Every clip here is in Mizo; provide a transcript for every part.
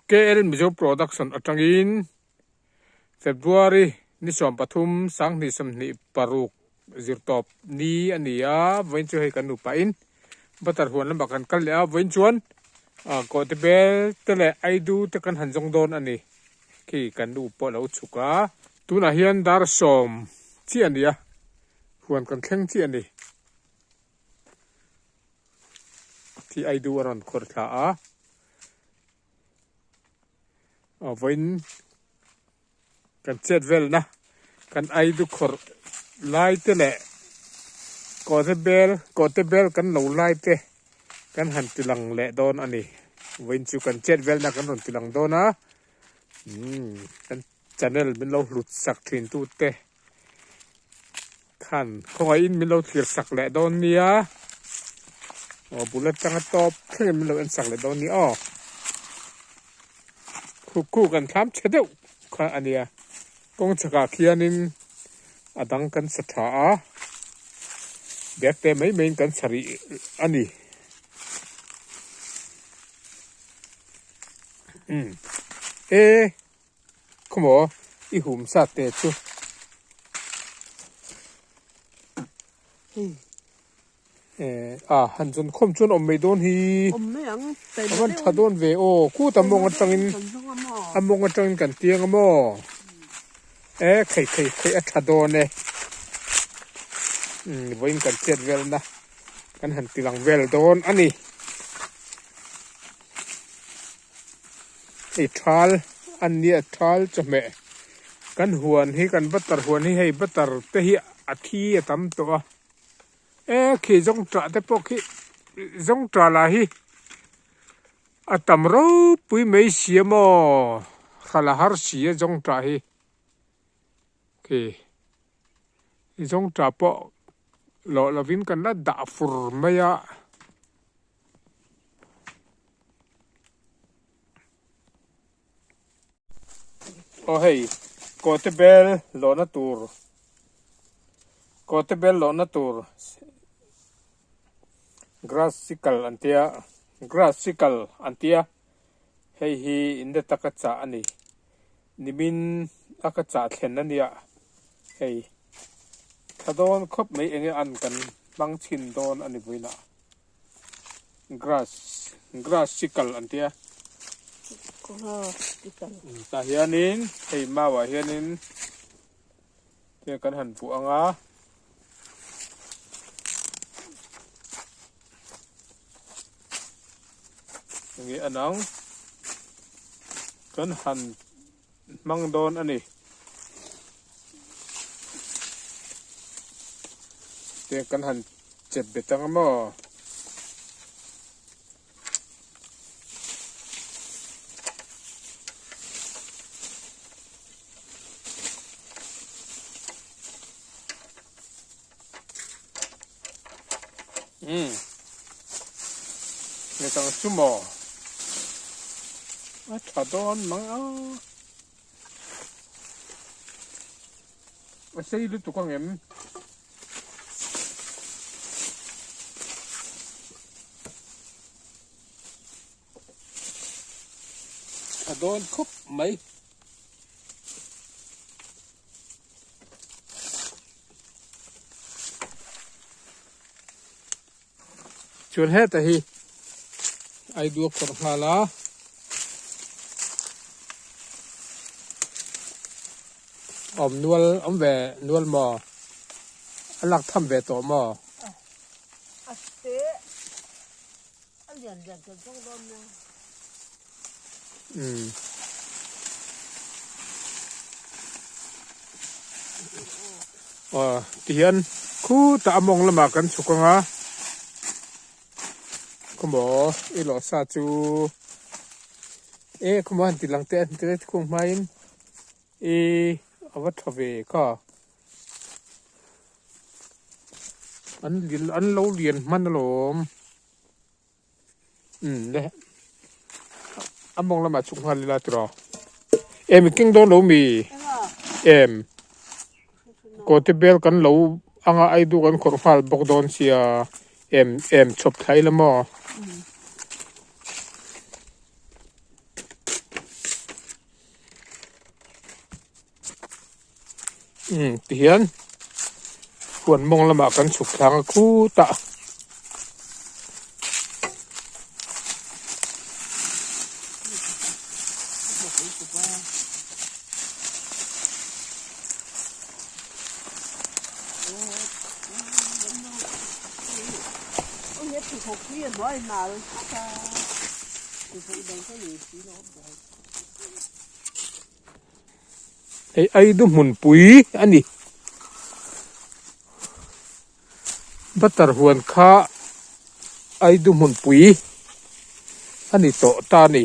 KL Mizo Production atangin February ni 13 2026 zirtawp ni a ni a, vawiin chu hei kan nupain butter huan lamah kan kal leh a, vawiin chuan kawhte bel te leh aidu te kan han zawng dawn a ni. Khi kan nu pawh a lo chhuk a, tunah hian dar sawm chiah a ni a, huan kan thleng chiah a ni. Khi aidu a rawn khawr thla a, vawiin kan chet velna kan aidu khawrh lai te leh kawhte bel kawhte bel kan lo lai te kan han ti lang leh dawn a ni vawiin chu kan chet velna kan rawn ti lang dawn a umm kan channel min lo hlut sak thin tu te khan khawngaihin min lo thlir sak leh dawn nia aw bul atanga tawp thlengin min lo en sak leh dawn nia aw khu khu kan thlam chhe deuh kha a nia kawng chhakah khianin a dang kan sa tha a bag te mai maiin kan sa rih a ni umm e. Khawmaw i hum sa te chu. A han zawn khawm chuan awm mai dawn hi. Awm mai ang. A van tha dawn ve aw. Kut a mawng atangin a mawng atangin kan tiang a maw. E khei khei khei a tha dawn e. Vawiin kan chet velna kan han tilang vel dawn a ni. Hei thal a nia thal chawhmeh kan huan hi kan butter huan hi hei butter te hi a thi a tam tawh a e khi zawng tah te pawh khi zawng tah lah hi a tam ropui mai si a maw hral a har si a zawng tah hi khi zawng tah pawh lawh lovin kan la dah fur mai a. Aw hei kawte bel lawhna tur kawte bel lawhna tur grass sikal an tia grass sikal an tia hei hi in la taka chah a ni nimin a ka chah thlen a nia hei tha dawn khawp mai enge an kan hmang chhin dawn a ni vawiinah. Grass grass sikal an tia tah hianin hei mau ah hianin te kan han vuah ang a enge a nang kan han hmang dawn a ni te kan han chep bet ang a maw umm ni tang chu maw a tha dawn mang a a sei lutuk ang em a dawn khawp mai. Chuan heta hi aidu a khawrh nghal a. Awm nual awm ve nual maw? A lak tham ve tawh maw? A te a lian lian kan zawng dawn nia. Umm. Aw tihian khutah a mawng lamah kan chhuk ang a khawmaw i lawh sa chu e khawmaw han ti lang teh a han ti let khung hmain i a va tha ve kha an an lo lian hman alawm. Umm le a mawng lamah chhuk nghal ila tiraw em i keng dawn lo mi em kawte bel kan lo anga aidu kan khawrh nghal bawk dawn sia em em chhawp thla ila maw. Umm tihian huan mawng lamah kan chhuk thlang a khutah. Hei Aidu hmunpui a ni. Butter huan kha Aidu hmunpui a ni tawh ta a ni.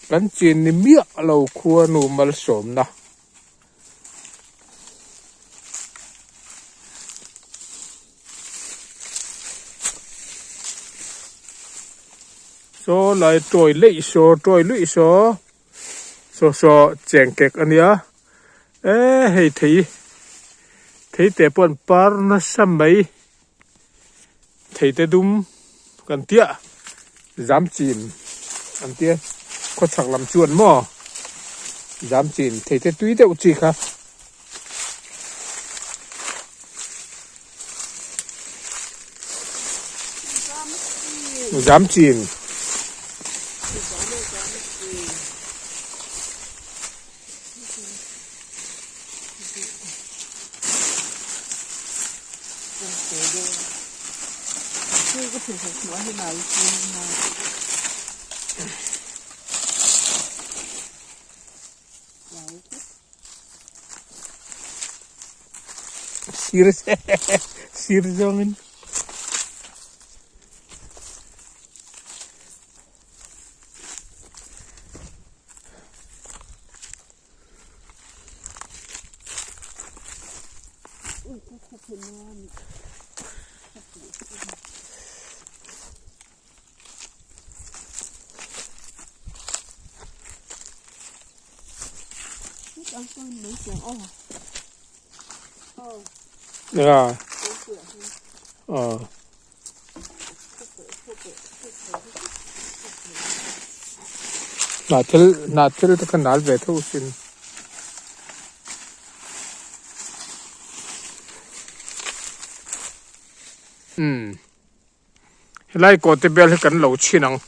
Kan chin ni miah lo khuanu malsawmna. Saw lai tawi leih saw tawi luih saw saw saw cheng kek a nia eh hei thei thei te pawh an par nasa mai thei te dum kan tia zam chin an tia khawchhak lam chuan maw zam chin thei te tui deuh chi kha. Zam chin. Sir sir zawngin. À. Ờ. Hnah thil hnah thil te kha nal ve tho sin. Umm. Helai kawte bel hi kan lo chhin ang.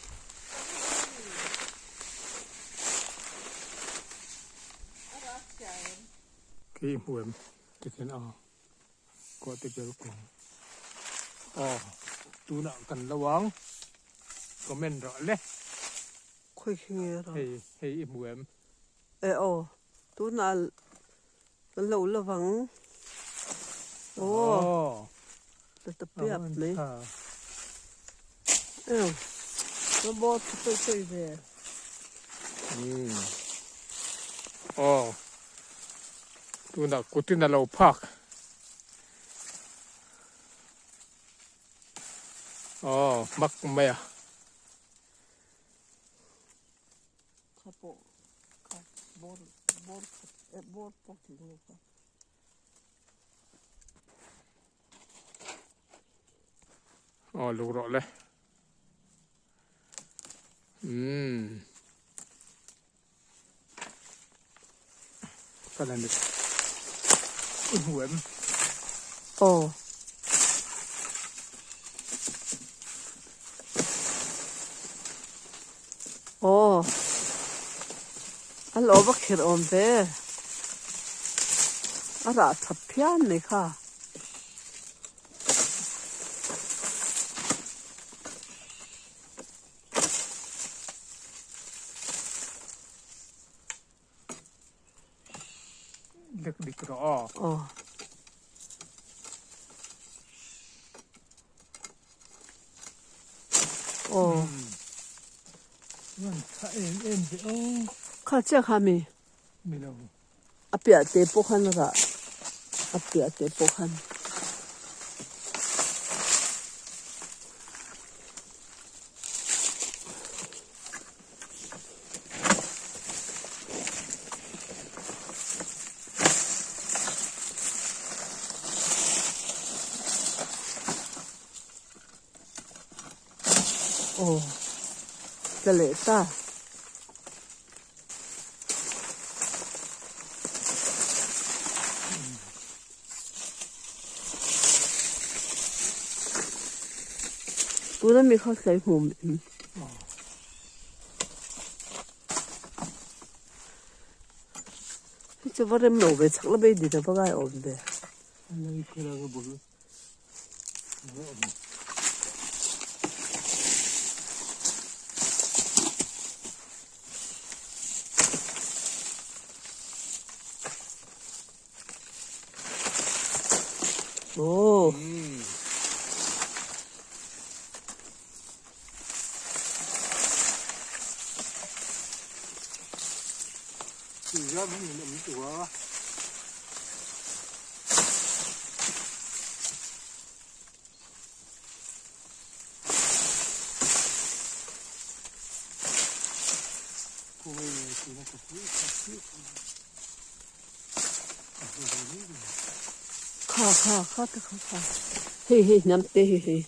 Khi i hmu em tikhian a kawte bel kawng aw tunah kan lo ang comment rawh le. Khawi khi nge rawh. Hei hei i hmu em. E aw tunah Kan lo lovang. Aw. Ta ta piap mai. Ew. Ka bawt ka sawi sawi ve. Aw. Tunah kutin a lo phak. Aw, hmak mai a. Kha pawh kha bawr bawr khat eh bawr pawh tih lo kha. Aw luk rawh le. Umm. Ka la ni. I hmu em? Aw. Aw. A lo va kher awm ve. A rah thap phian mai kha. Lek dik rawh aw. Aw. Aw. Chuan tha em em ve aw. Kha chiah kha mi. Mi lo. A piah te pawh khan rah a piah te pawh khan. Aw tla leh ta. Tuna mi kha sawi hmu em? Hei chu va rem lo ve chak la mai ni ta va ngai awm ve. Aw. Kha kha kha te kha kha hei hei hnam te hei hei.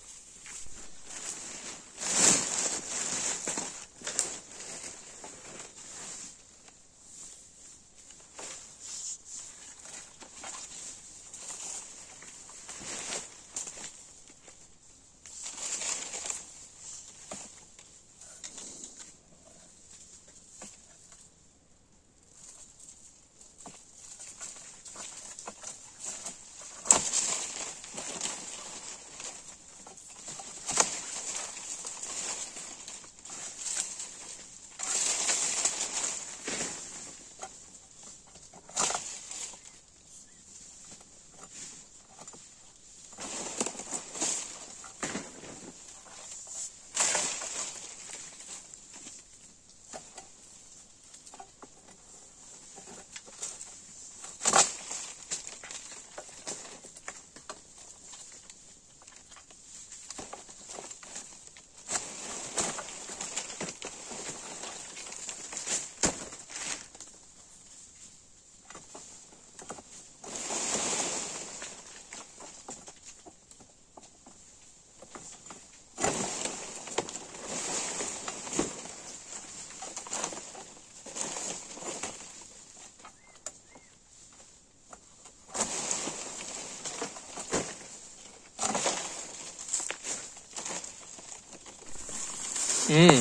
Umm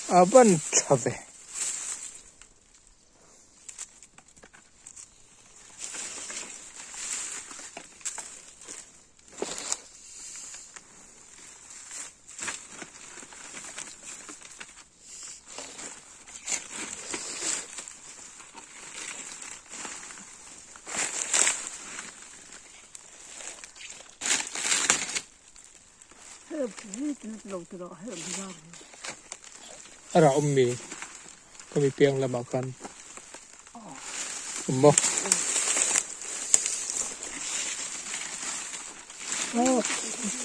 a van tha ve. A rah awm mi ka mi piang lamah khan awm maw?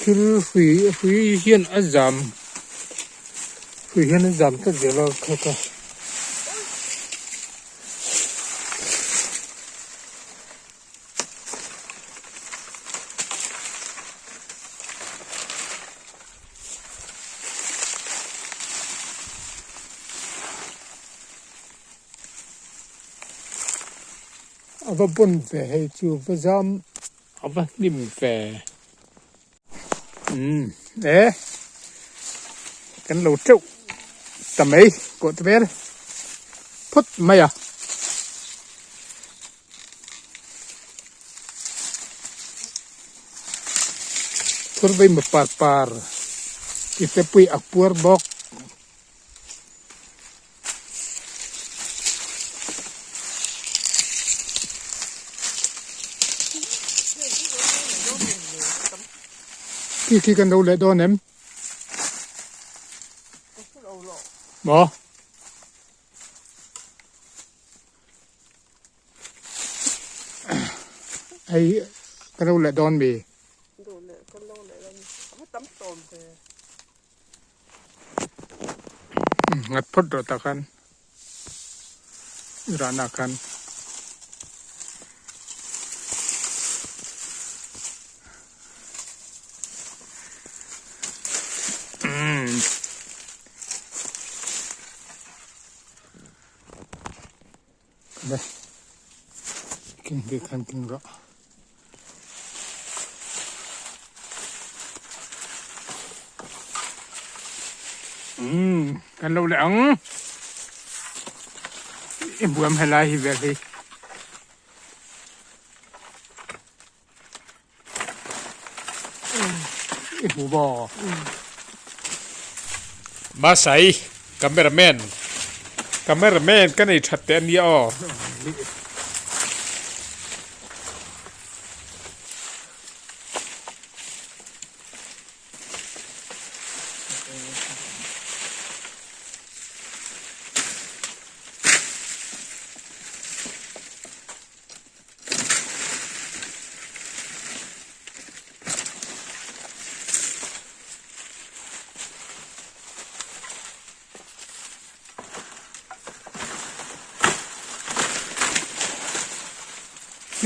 Thil hrui hrui hian a zam hrui hian a zam tlat zel a kha kha. A va bun ve hei chu va zam a va hnim ve umm e kan lo teuh ta mai kawh ta vel phawt mai a. Thurvei ma par par tise pui a puar bawk. Khi khi kan lo leh dawn em? Maw? Hei kan lo leh dawn mi? Ngat phawt rawh tah khan rahna khan. Keng ve khan keng rawh. Umm kan lo leh ang. I hmuam helai hi vel hi. I hmu maw? Masai cameraman cameraman ka nei that teh ania aw.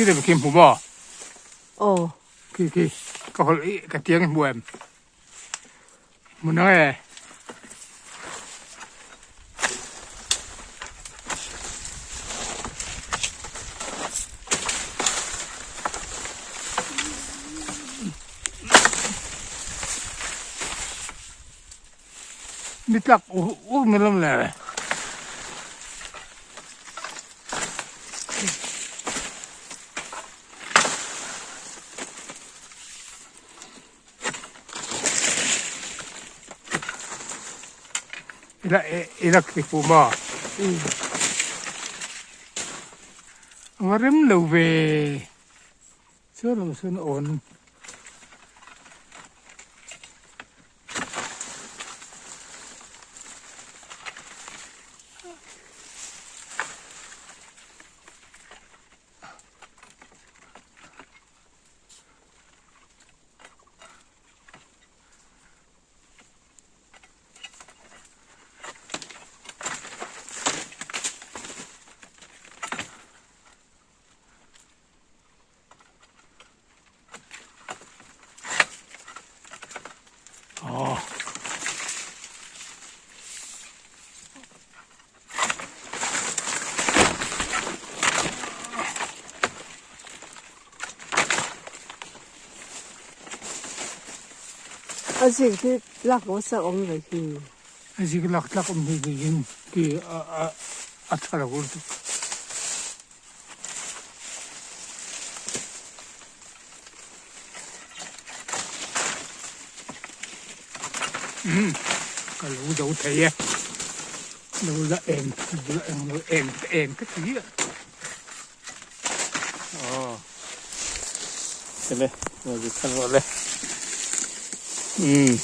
Khi rem khi hmu maw? Aw. Khi khi ka hawlh i ka tiang i hmu em? Hmu nang e. Ni tlak ur mai lam le. Ila ila khi pu ma. Anga rem lo ve. Chuan lo chuan awn. A zik hi lak lo sa awm ve hi. A zik lak tlak awm hi niin ti a tha lo lutuk. Umm ka lo do thei e lo la eng lo la eng lo eng ka eng ka ti a aw chale lo zi khan rawh le umm.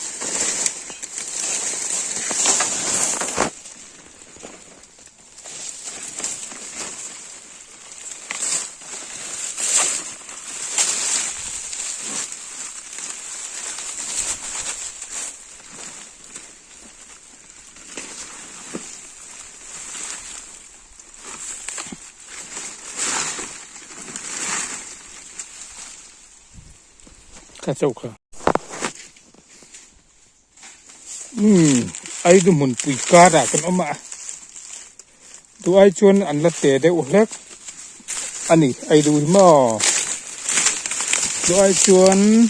Ka chauh kha. Umm Aidu hmunpui karah kan awm a duh ai chuan an la te deuh hlek a ni Aidu hi maw duh ai chuan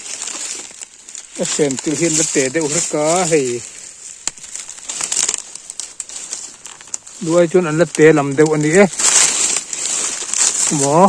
ka hren tur hi an la te deuh hlek a hei duh ai chuan an la te lam deuh a ni e maw.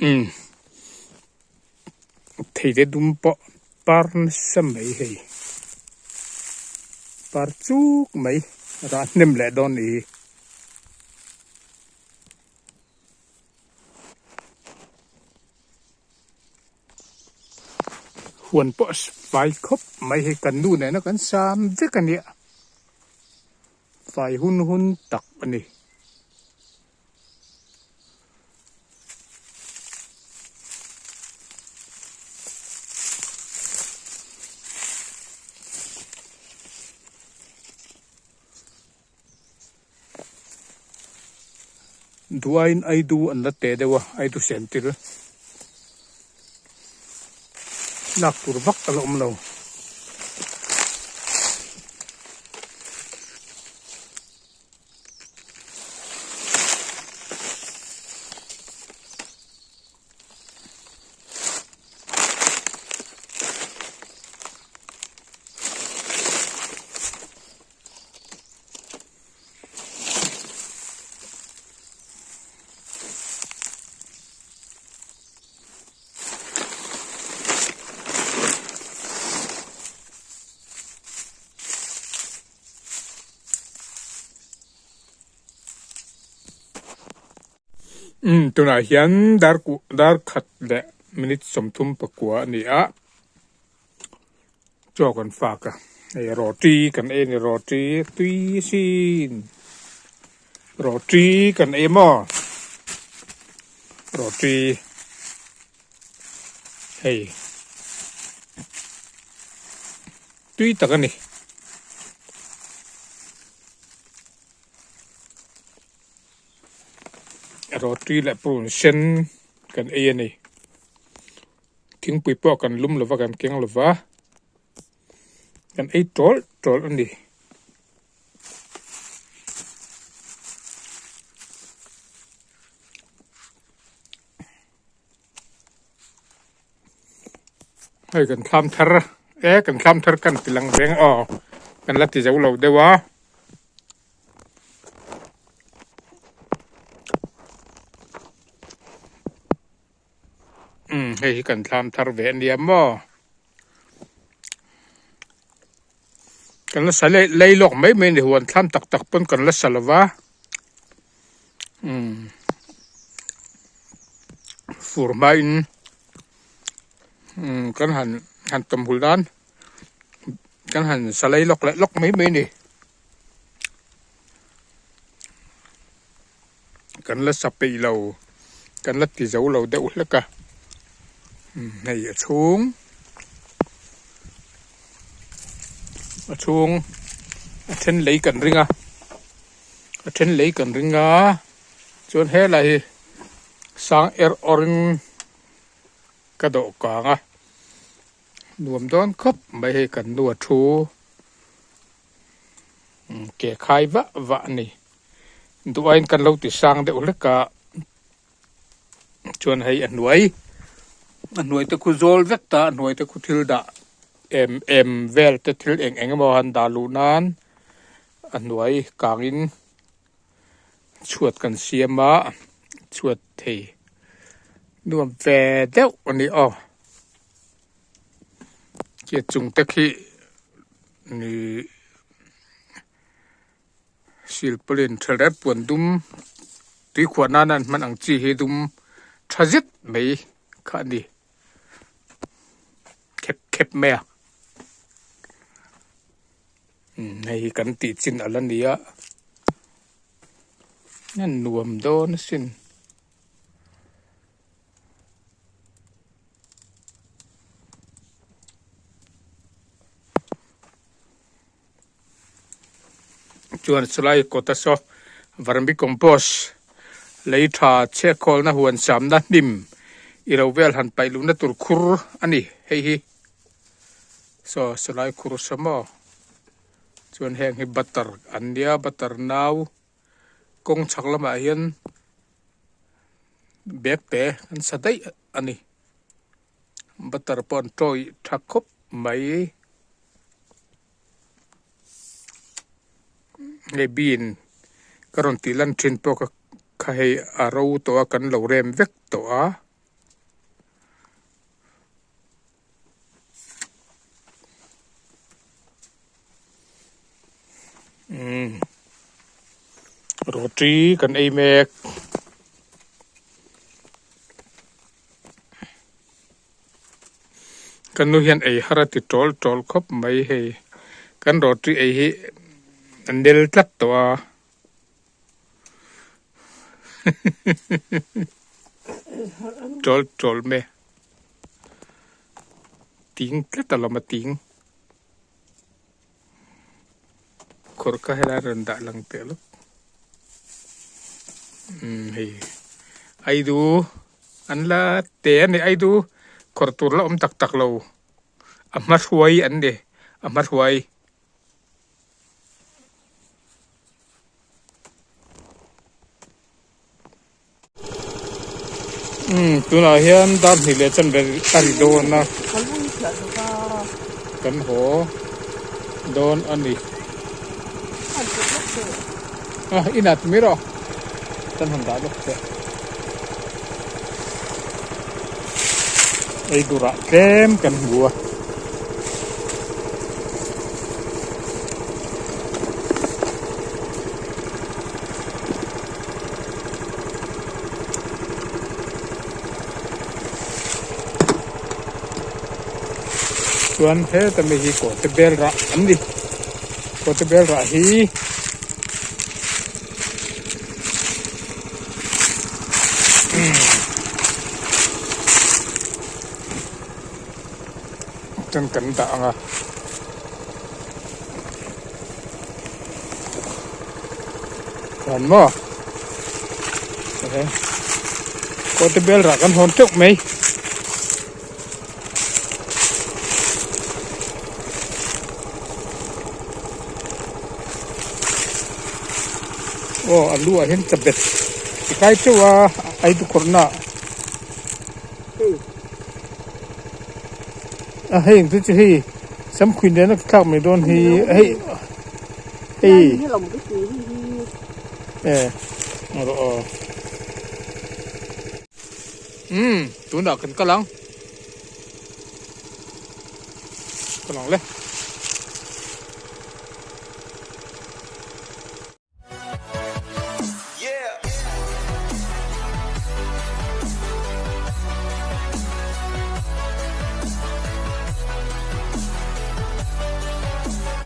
Umm thei te dum pawh par nasa mai hei par chuk mai rah hnem leh dawn a ni hi. Huan pawh a fai khawp mai hei kan nu nena kan sam vek a nia fai hun hun tak a ni. Duaiin aidu an la teh deuh a aidu sentir lak tur vak a la awm lo. Umm tunah hian dar kuh dar khat leh minute 34 a ni a chaw kan fak a hei roti kan ei a ni roti tui sin roti kan ei maw roti hei tui tak a ni. Roti leh purun sen kan ei a ni. Thingpui pawh kan lum lova kan keng lova kan ei tawlh tawlh a ni. Hei kan thlam thar e kan thlam thar kan ti lang reng aw kan la ti zo lo deuh a. Umm hei hi kan thlam thar ve ania maw kan la sa lei lei lawk mai mai a ni huan thlam tak tak pawn kan la sa lo va umm fur hmain umm kan han han tawm hul nan kan han sa lei lawk leh lawk mai mai a ni. Kan la sa peih lo kan la ti zo lo deuh hlek a hei a chhung a chhung a then lei kan ring a a then lei kan ring a chuan helai hi sang er awr in ka dawh kang a nuam dawn khawp mai hei kan nu a thu. Ke khai vah vah a ni. Duhaiin kan lo ti sang deuh hlek a, chuan hei a hnuai, a hnuai te khu zawl vek ta, a hnuai te khu thil dah em em vel te thil eng eng emaw han dah luh nan a hnuai kangin chhuat kan siam a, chhuat thei nuam ve deuh a ni aw. Khi chung te khi ih silpaulin tha rep puan dum tui khuah nana an hman ang chi hi dum tha zet mai kha a ni khep khep mai a hei hi kan tih chin a la ni a a nuam dawn asin. Chuan chulai kawta saw vermi compost lei tha chhiakhawlna huan samna hnim i lo vel han paih luhna tur khur a ni hei hi saw chulai khur saw maw chuan heng hi butter an nia butter nau kawng chhak lamah hian. Bag te an sa daih a ni butter pawh an tawih tha khawp mai hei bean ka rawn tih lan thin pawh kha hei a ro tawh a kan lo rem vek tawh a. Umm roti kan ei mek. Kan nu hian ei har a ti tawl tawl khawp mai hei kan roti ei hi a nel tlat tawh a. Tawl tawl mai ting tlat alawm a ting. Khawr kha helai rawn dah lang teh lawk umm hei aidu an la te a ni aidu khawr tur la awm tak tak lo a hma hruai an ni a hma hruai. Umm tunah hian dar hnih leh chanve a ri dawn a kan haw dawn a ni a inah ti mai rawh kan han dah lawk che ei durah tlem kan hmu a. Chuan heta mi hi kawhte bel rah an ni kawhte bel rah hi chuan kan dah ang a. Chuan maw ehe kawte bel rah kan hawn teuh mai. Aw a lu ah hian chabet ti kai teuh a ai dukhawrhna ah. A hei ang chu chu hei samkhuih nena thlak mai dawn hi hei hei e rawh aw umm tunah kan kal ang kal ang le.